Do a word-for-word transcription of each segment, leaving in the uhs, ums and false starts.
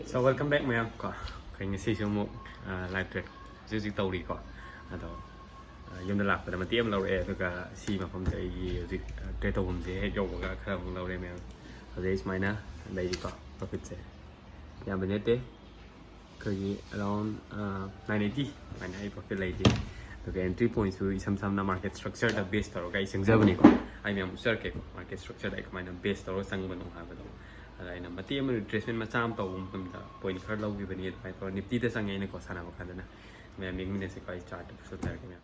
So welcome back ꯃꯌꯥꯝ ꯀꯣ, ꯑꯩꯈꯣꯏ ꯉꯁꯤꯁꯨ ꯑꯃꯨꯛ ꯂꯥꯏꯚ ꯇ꯭ꯔꯦꯠ ꯍꯧꯖꯤꯛ ꯍꯧꯖꯤꯛ ꯇꯧꯔꯤꯀꯣ꯫ ꯑꯗꯣ ꯌꯨꯝꯗ ꯂꯥꯛꯄꯗ ꯃꯇꯦꯛ ꯑꯃ ꯂꯧꯔꯛꯑꯦ, ꯑꯗꯨꯒ ꯁꯤ ꯃꯐꯝꯁꯦ ꯑꯩꯒꯤ ꯍꯧꯖꯤꯛ ꯇ꯭ꯔꯦꯠ ꯇꯧꯐꯝꯁꯦ ꯍꯦꯛ ꯌꯧꯕꯒ ꯈꯔ ꯑꯃꯨꯛ ꯂꯧꯔꯦ ꯃꯌꯥꯝ꯫ ꯑꯗꯩ ꯁꯨꯃꯥꯏꯅ ꯂꯩꯔꯤꯀꯣ, ꯄ꯭ꯔꯣꯐꯤꯠꯁꯦ ꯌꯥꯝꯕ ꯅꯠꯇꯦ, ꯑꯩꯈꯣꯏꯒꯤ around nine eighty ꯑꯗꯨꯃꯥꯏꯅ ꯑꯩ ꯄ꯭ꯔꯣꯐꯤꯠ ꯂꯩꯔꯤ꯫ ꯑꯗꯨꯒ ꯑꯦꯟꯇ꯭ꯔꯤ ꯄꯣꯏꯟꯠꯁꯨ ꯏꯁꯝ ꯁꯝꯅ ꯃꯥꯔꯀꯦꯠ ꯁ꯭ꯇ꯭ꯔꯛꯆꯔꯗ ꯕꯦꯁ ꯇꯧꯔꯒ ꯑꯩ ꯆꯪꯖꯕꯅꯤꯀꯣ꯫ ꯑꯩ ꯃꯌꯥꯝ ꯎꯠꯆꯔꯛꯀꯦꯀꯣ, ꯃꯥꯔꯀꯦꯠ ꯁ꯭ꯇ꯭ꯔꯛꯆꯔꯗ ꯑꯩ ꯀꯃꯥꯏꯅ ꯕꯦꯁ ꯇꯧꯔꯒ ꯆꯪꯕꯅꯣ ꯍꯥꯏꯕꯗꯣ꯫ ꯑꯗ ꯑꯩꯅ ꯃꯇꯦꯛ ꯑꯃ ꯔꯤꯇ꯭ꯔꯦꯁꯃꯦꯟ ꯃꯆꯥ ꯑꯃ ꯇꯧꯕ ꯃꯇꯝꯗ ꯄꯣꯏꯟꯠ ꯈꯔ ꯂꯧꯈꯤꯕꯅꯤ꯫ ꯑꯗꯨꯃꯥꯏꯅ ꯇꯧꯔꯒ ꯅꯤꯐꯇꯤꯗ ꯆꯪꯉꯦ ꯑꯩꯅꯀꯣ ꯁꯥꯟꯅꯕ ꯀꯥꯟꯗꯅ꯫ ꯃꯌꯥꯝ ꯌꯦꯡꯃꯤꯟꯅꯁꯤꯀꯣ, ꯑꯩ ꯆꯥꯔꯠꯇ ꯄꯨꯁꯜꯂꯛꯀꯦ ꯃꯌꯥꯝ꯫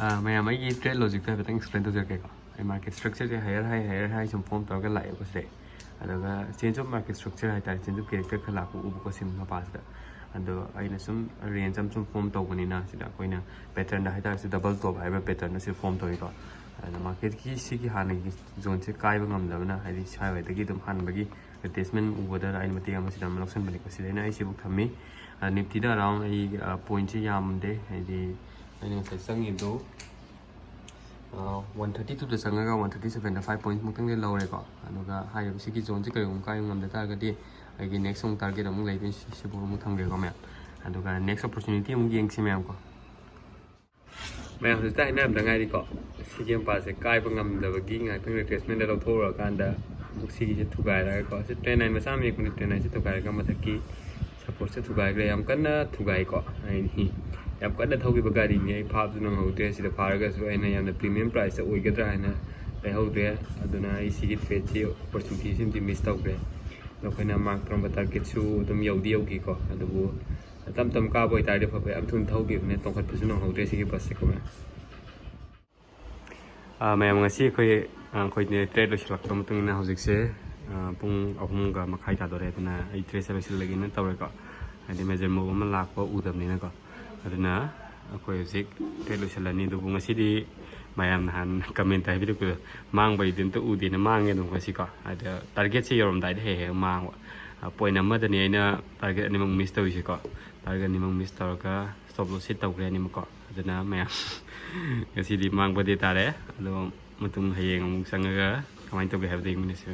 ꯑꯥ, ꯃꯌꯥꯝ, ꯑꯩꯒꯤ ꯇ꯭ꯔꯦꯠ ꯂꯣꯖꯤꯛꯇꯣ ꯍꯥꯏꯐꯦꯠꯇꯪ ꯑꯦꯛꯁꯄ꯭ꯂꯦꯟ ꯇꯧꯖꯔꯛꯀꯦꯀꯣ꯫ ꯑꯩ ꯃꯥꯔꯀꯦꯠ ꯁ꯭ꯇ꯭ꯔꯛꯆꯔꯁꯦ ꯍꯥꯏꯌꯔ ꯍꯥꯏ, ꯍꯥꯏꯌꯔ ꯍꯥꯏ ꯁꯨꯝ ꯐꯣꯝ ꯇꯧꯔꯒ ꯂꯥꯛꯑꯦꯕꯀꯣ ꯁꯤꯗꯩ꯫ ꯑꯗꯨꯒ ꯆꯦꯟꯖ ꯑꯣꯐ ꯃꯥꯔꯀꯦꯠ ꯁ꯭ꯇ꯭ꯔꯛꯆꯔ ꯍꯥꯏꯇꯥꯔꯦ, ꯆꯦꯟꯖ ꯑꯣꯐ ꯀꯦꯔꯦꯛꯇꯔ ꯈꯔ ꯂꯥꯛꯄ ꯎꯕꯀꯣ ꯁꯤ ꯃꯄꯥꯁꯤꯗ꯫ ꯑꯗꯣ ꯑꯩꯅ ꯁꯨꯝ ꯔꯦꯟꯖ ꯑꯃ ꯁꯨꯝ ꯐꯣꯝ ꯇꯧꯕꯅꯤꯅ ꯁꯤꯗ ꯑꯩꯈꯣꯏꯅ ꯄꯦꯇꯔꯟꯗ ꯍꯥꯏꯇꯥꯔꯦ, ꯁꯤ ꯗꯕꯜ ꯇꯣꯞ ꯍꯥꯏꯕ ꯄꯦꯇꯔꯟꯗ ꯁꯤ ꯐꯣꯝ ꯇꯧꯏꯀꯣ꯫ ꯑꯗꯨꯅ ꯃꯥꯔꯀꯦꯠꯀꯤ ꯁꯤꯒꯤ ꯍꯥꯟꯅꯒꯤ ꯖꯣꯟꯁꯦ ꯀꯥꯏꯕ ꯉꯝꯗꯕꯅ, ꯍꯥꯏꯗꯤ ꯁ꯭ꯋꯥꯏꯋꯥꯏꯗꯒꯤ ꯑꯗꯨꯝ ꯍꯥꯟꯕꯒꯤ ꯔꯤꯇ꯭ꯔꯦꯁꯃꯦꯟ ꯎꯕꯗ ꯑꯩꯅ ꯃꯇꯦꯛ ꯑꯃ ꯁꯤꯗ ꯑꯃ ꯂꯧꯁꯟꯕꯅꯤꯀꯣ꯫ ꯁꯤꯗꯩꯅ ꯑꯩ ꯁꯤꯕꯨꯛ ꯊꯝꯃꯤ꯫ ꯅꯤꯐꯇꯤꯗ ꯑꯔꯥꯎꯟ ꯑꯩ ꯄꯣꯏꯟꯠꯁꯦ ꯌꯥꯝꯗꯦ, ꯍꯥꯏꯗꯤ ꯑꯩꯅ ꯉꯁꯥꯏ ꯆꯪꯉꯤꯕꯗꯣ ꯋꯥꯟ ꯊꯥꯔꯇꯤ ꯇꯨꯗ ꯆꯪꯉꯒ ꯋꯥꯟ ꯊꯥꯔꯇꯤ ꯁꯕꯦꯟꯗ ꯐꯥꯏꯚ ꯄꯣꯏꯟꯠꯁ ꯃꯨꯛꯇꯪꯗꯤ ꯂꯧꯔꯦꯀꯣ꯫ ꯑꯗꯨꯒ ꯍꯥꯏꯔꯤꯕ ꯁꯤꯒꯤ ꯖꯣꯟꯁꯦ ꯀꯔꯤꯒꯨꯝꯕ ꯀꯥꯏꯕ ꯉꯝꯗ ꯇꯥꯔꯒꯗꯤ ꯑꯩꯒꯤ ꯅꯦꯛꯁ ꯑꯃꯨꯛ ꯇꯥꯔꯒꯦꯠ ꯑꯃꯨꯛ ꯂꯩꯗꯣꯏꯅꯤ꯫ ꯁꯤ-, ꯁꯤꯕꯨ ꯑꯃꯨꯛ ꯊꯝꯒꯦꯀꯣ ꯃꯌꯥꯝ꯫ ꯑꯗꯨꯒ ꯅꯦꯛꯁ ꯑꯣꯄꯣꯔꯆꯨꯅꯤꯇꯤ ꯑꯃꯨꯛ ꯌꯦꯡꯁꯤ ꯃꯌꯥꯝ ꯀꯣ꯫ ꯃꯌꯥꯝ ꯍꯧꯖꯤꯛꯇ ꯍꯥꯏꯅꯔꯝꯗ ꯉꯥꯏꯔꯤꯀꯣ꯫ ꯁꯤꯒꯤ ꯃꯄꯥꯁꯦ ꯀꯥꯏꯕ ꯉꯝꯗꯕꯒꯤ ꯉꯥꯏꯍꯥꯛꯇꯪ ꯔꯤꯇ꯭ꯔꯦꯁꯃꯦꯟꯗ ꯂꯧꯊꯣꯛꯎꯔꯀꯥꯟꯗ ꯑꯃꯨꯛ ꯁꯤꯒꯤꯁꯦ ꯊꯨꯒꯥꯏꯔꯒꯀꯣ꯫ ꯁꯤ ꯇ꯭ꯔꯦꯟ ꯂꯥꯏꯟ ꯃꯆꯥ ꯑꯃ ꯌꯦꯛꯄꯅꯤ, ꯇ꯭ꯔꯦꯟ ꯂꯥꯏꯟꯁꯦ ꯊꯨꯒꯥꯏꯔꯒ ꯃꯊꯛꯀꯤ ꯁꯄꯣꯔꯠꯁꯦ ꯊꯨꯒꯥꯏꯈ꯭ꯔꯦ꯫ ꯌꯥꯝ ꯀꯟꯅ ꯊꯨꯒꯥꯏꯀꯣ꯫ ꯑꯩ ꯌꯥꯝ ꯀꯟꯅ ꯊꯧꯈꯤꯕ ꯒꯥꯔꯤꯅꯤ꯫ ꯑꯩ ꯐꯥꯕꯁꯨ ꯅꯪꯍꯧꯗ꯭ꯔꯦ꯫ ꯁꯤꯗ ꯐꯥꯔꯒꯁꯨ ꯑꯩꯅ ꯌꯥꯝꯅ ꯄ꯭ꯔꯤꯃꯤꯌꯝ ꯄ꯭ꯔꯥꯏꯁꯇ ꯑꯣꯏꯒꯗ꯭ꯔꯥ ꯍꯥꯏꯅ ꯂꯩꯍꯧꯗ꯭ꯔꯦ꯫ ꯑꯗꯨꯅ ꯑꯩ ꯁꯤꯒꯤ ꯇ꯭ꯔꯦꯠꯁꯤ ꯑꯣꯄꯣꯔꯆꯨꯅꯤꯇꯤꯁꯤꯃꯗꯤ ꯃꯤꯁ ꯇꯧꯈ꯭ꯔꯦ꯫ ꯑꯗꯣ ꯑꯩꯈꯣꯏꯅ ꯃꯥꯔꯛ ꯇꯧꯔꯝꯕ ꯇꯥꯔꯒꯦꯠꯁꯨ ꯑꯗꯨꯝ ꯌꯧꯗꯤ ꯌꯧꯈꯤꯀꯣ꯫ ꯑꯗꯨꯕꯨ ꯇꯞ ꯇꯞ ꯀꯥꯕ ꯑꯣꯏꯇꯥꯔꯗꯤ ꯐꯕ, ꯌꯥꯝ ꯊꯨꯅ ꯊꯧꯈꯤꯕꯅꯦ, ꯇꯣꯡꯈꯠꯄꯁꯨ ꯅꯪꯍꯧꯗ꯭ꯔꯦ ꯁꯤꯒꯤ ꯕꯁꯁꯦꯀꯣ ꯃꯌꯥꯝ꯫ ꯑꯥ, ꯃꯌꯥꯝ, ꯉꯁꯤ ꯑꯩꯈꯣꯏ, ꯑꯥ, ꯑꯩꯈꯣꯏ ꯇ꯭ꯔꯦꯠ ꯂꯣꯏꯁꯤꯜꯂꯛꯄ ꯃꯇꯨꯡ ꯏꯟꯅ ꯍꯧꯖꯤꯛꯁꯦ, ꯑꯥ, ꯄꯨꯡ ꯑꯍꯨꯝꯒ ꯃꯈꯥꯏ ꯇꯥꯗꯣꯔꯦ꯫ ꯑꯗꯨꯅ ꯑꯩ ꯇ꯭ꯔꯦꯠꯁꯦ ꯂꯣꯏꯁꯤꯜꯂꯒꯦꯅ ꯇꯧꯔꯦꯀꯣ, ꯍꯥꯏꯗꯤ ꯃꯦꯖꯔ ꯃꯨꯞ ꯑꯃ ꯂꯥꯛꯄ ꯎꯗꯕꯅꯤꯅꯀꯣ꯫ ꯑꯗꯨꯅ ꯑꯩꯈꯣꯏ ꯍꯧꯖꯤꯛ ꯇ꯭ꯔꯦꯠ ꯂꯣꯏꯁꯤꯜꯂꯅꯤ꯫ ꯑꯗꯨꯕꯨ ꯉꯁꯤꯗꯤ ꯃꯌꯥꯝ ꯅꯍꯥꯟ ꯀꯃꯦꯟꯇ ꯍꯥꯏꯕꯤꯔꯛꯄꯗꯣ, ꯃꯥꯡꯕꯩꯗꯤ ꯑꯝꯇ ꯎꯗꯦꯅ ꯃꯥꯡꯉꯦ ꯑꯗꯨꯝ ꯉꯁꯤꯀꯣ꯫ ꯑꯗ ꯇꯥꯔꯒꯦꯠꯁꯦ ꯌꯧꯔꯝꯗꯥꯏꯗ ꯍꯦꯛ ꯍꯦꯛ ꯃꯥꯡꯕ꯫ ꯑꯥ, ꯄꯣꯏꯟꯠ ꯑꯃꯗꯅꯤ ꯑꯩꯅ ꯇꯥꯔꯒꯦꯠ ꯑꯅꯤꯃꯛ ꯃꯤꯁ ꯇꯧꯔꯤꯁꯦꯀꯣ꯫ ꯇꯥꯔꯒꯦꯠ ꯑꯅꯤꯃꯛ ꯃꯤꯁ ꯇꯧꯔꯒ ꯁꯣꯞ ꯂꯣꯁꯁꯦ ꯇꯧꯈ꯭ꯔꯦ ꯑꯅꯤꯃꯛꯀꯣ꯫ ꯑꯗꯨꯅ ꯃꯌꯥꯝ ꯉꯁꯤꯗꯤ ꯃꯥꯡꯕꯗꯤ ꯇꯥꯔꯦ꯫ ꯑꯗꯣ ꯃꯇꯨꯡ ꯍꯌꯦꯡ ꯑꯃꯨꯛ ꯆꯪꯉꯒ ꯀꯃꯥꯏꯅ ꯇꯧꯒꯦ ꯍꯥꯏꯕꯗꯣ ꯌꯦꯡꯃꯤꯟꯅꯁꯤ꯫